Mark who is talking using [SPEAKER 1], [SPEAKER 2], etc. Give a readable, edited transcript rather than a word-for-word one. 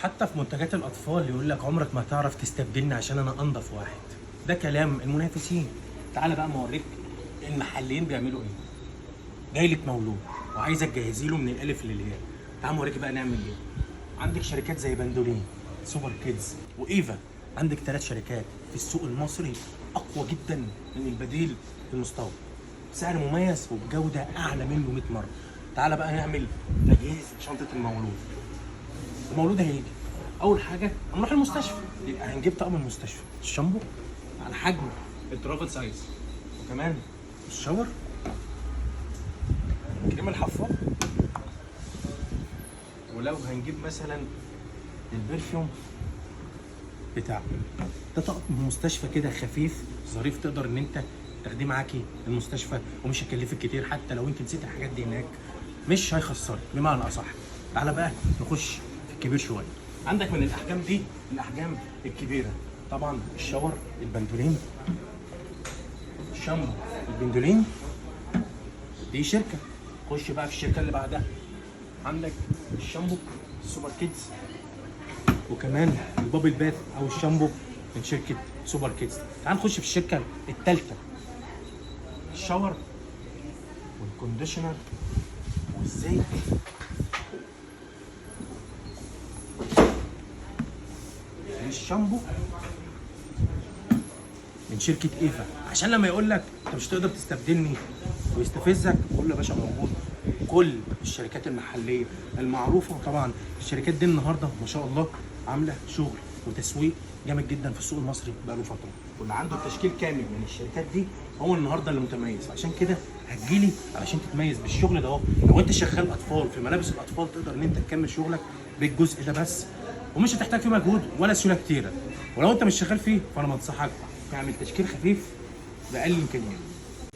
[SPEAKER 1] حتى في منتجات الاطفال يقول لك عمرك ما هتعرف تستبدلني عشان انا انضف واحد. ده كلام المنافسين. تعالى بقى ما اوريك المحليين بيعملوا ايه. جاي لك مولود وعايزه تجهزي له من الالف للياء. تعالى اوريك بقى نعمل ايه. عندك شركات زي بندولين، سوبر كيدز، وايفا. عندك 3 شركات في السوق المصري اقوى جدا من البديل المستورد، سعر مميز وبجوده اعلى منه 100 مرة. تعالى بقى نعمل تجهيز شنطه المولود. المولود هيجي اول حاجة هنروح المستشفى، يبقى هنجيب طقم المستشفى، الشامبو على حجم ال travel size، وكمان ال shower، كريم الحفاض، ولو هنجيب مثلا ال perfume بتاعه. ده طقم مستشفى كده خفيف ظريف، تقدر ان انت تاخديه معاكي المستشفى ومش هيكلفك كتير. حتى لو انت نسيت الحاجات دي هناك مش هيخسرك بمعنى اصح. تعالى بقى نخش في الكبير شوية. عندك من الاحجام دي الاحجام الكبيرة، طبعا ال shower البندولين، الشامبو البندولين، دي شركة. خش بقى في الشركة اللي بعدها، عندك الشامبو سوبر كيدز، وكمان ال bubble bath او الشامبو من شركة سوبر كيدز. تعال نخش في الشركة الثالثة، ال shower وال conditioner والزيت والشامبو من شركة ايفا. عشان لما يقول لك انت مش تقدر تستبدلني ويستفزك، قول له يا باشا موجود كل الشركات المحلية المعروفة. طبعا الشركات دي النهارده ما شاء الله عامله شغل وتسويق جامد جدا في السوق المصري بقاله فترة، واللي عنده التشكيل كامل من الشركات دي هو النهارده اللي متميز. عشان كده هتجيلي علشان تتميز بالشغل ده اهو. لو انت شغال اطفال في ملابس الاطفال تقدر ان انت تكمل شغلك بالجزء ده بس، ومش هتحتاج فيه مجهود ولا سيولة كتيرة. ولو انت مش شغال فيه فانا بنصحك تعمل تشكيل خفيف باقل الامكانيات.